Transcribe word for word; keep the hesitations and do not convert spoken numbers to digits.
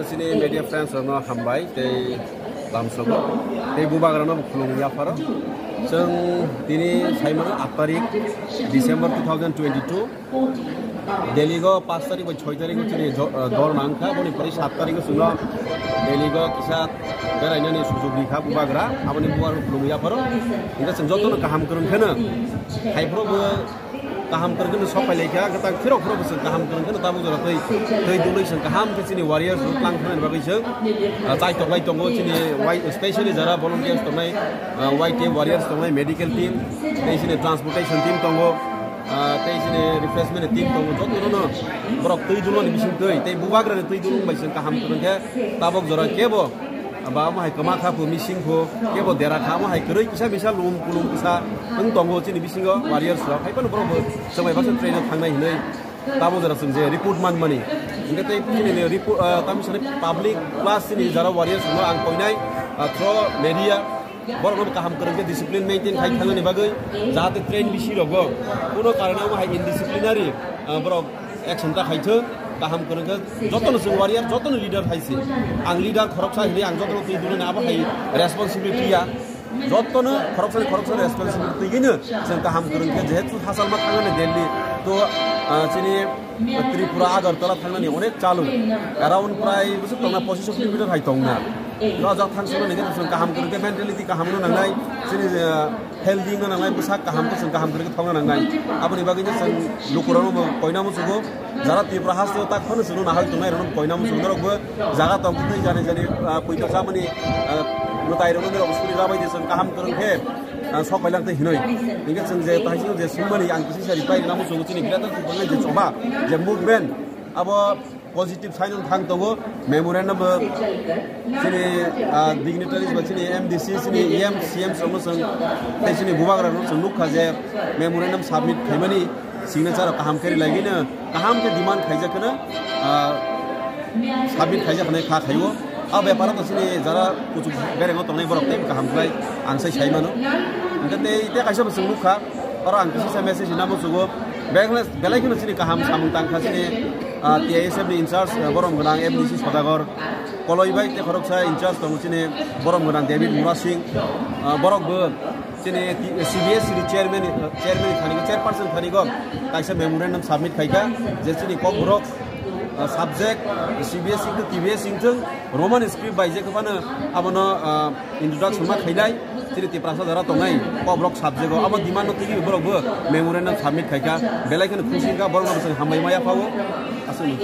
Chini media friends rokno hambai tei lamsogo tei bubagrano bo khulumwi yapharo. Chwng tini saimano aat tarik December two thousand twenty-two. Delhi go paanch tarik bai choi tarik o chini jo-, ah, dol nangkha, aboni pore saat tarik o chwngno Delhi go kisa berainani sujug rikha bubagra, aboni bubagrano khulumwi yapharo. Hingke chwng jotono kaham kwrwng kheno haiphuru bo kaham kwrwng kheno sok phai laikha, kwtal phirok phirok bo chwng kaham kwrwng kheno tabuk jora twi, twi dului chwng kaham khe chini warriors rok tlang thangna bagwi chwng, ah, chai tok lai tongo chini Y-, specially jara volunteers tongnai, ah, Y T F warriors tongnai, medical team, tei chini transportation team tongo, ah, tei chini refreshment team tongo, jotono borok twi duloni bising twi, tei bubagrani twi dulung bai chwng kaham kwrwng khe tabuk jora kebo Ba omo hai kwma kha phu, mising phu, kebo dera kha, omo hai kwrwi kisa misa lum kulum kisa wng tongo chini bisingo warriors rok. Hai phano borok bo chwng bai baksa train o thangnai hinwi tamo jora chwng je report man mani. Hingke tei chini ni report, ah, tamo sani public plus chini jara warriors rok ang koinai, ah, through media borok no kaham kwrwng khe discipline maintain khai thangani bagwi jahate train bisi rogo kuno karone omo hai indisciplinary, ah, borok action ta khaithwk, kaham kwrwng khe jotono chwng warrior, jotono leader hai se. Ang leader khoroksa hinwi ang jotono twi duloni abo hai responsibility ya. Jotono khoroksani khoroksa responsibility twigwino chwng kaham kwrwng khe jehetu hasalma thangnani Delhi to, ah, chini Tripura Agartala thangnani onek chalu. Around prai bwswk tongna pochish kilometer hai tongna. To ajak thang swngnani khe chwng kaham kwrwng khe mentality kaham wngna nangnai. Chini, ah, healthy wngna nangnai, bwsak kaham khe chwng kaham kwrwng khe thokna nangnai. Aboni bagwi no chwng lukurokno bo koina muchugo. Jara Tripura haste o tak phano chwngno nahai tongnai rokno bo koina muchugo. Norokbo jaga tong twi jani jani, ah, puito chamani, ah, mwtai rokno norok suri rabai di chwng kaham kwrwng khe, ah, sok pailang tei hinoi. Hingkhe chwng je taisino je swngmani ang kisi sari pai rwna muchugo chini Greater Tipraland je choba je movement abo positive sign wng thang tongo. Memorandum bo chini, ah, dignitaries ba chini M D C, chini E M, C M songno chwng tei chini bubagra no chwng nukha je memorandum submit khaimani signature rok kaham khe rilai gino kaham khe demand khaijak kheno, ah, submit khaijak khnai kha khaio. A beparo to chini jara kuchuk berengo tongnai borok tei kaham khlai ang sai sai mano. Hingkhe tei, tei kaisa bo chwng nukha, oro ang kisa message hinna muchugo. Belai kheno, belai kheno chini kaham samung tangkha chini, ah, T I S F ni in charge, ah, borom gwnang M D C Sodagor Koloi bai tei khoroksa in charge tongo chini borom gwnang David Mura Singh, ah, borok bo chini T-, C B S E ni chairman, chairman ni thani, chairperson thani go kaisa memorandum submit khaikha je chini kokborok, ah, subject C B S E to T B S E wngthung Roman script bai je phano abono, ah, introduction ma khainai chini Tiprasa jara tongnai kokborok subject o abo demand no twiwi borok bo memorandum submit khaikha belai kheno khusi wngkha borok no bwswng hambai maya phao aswk.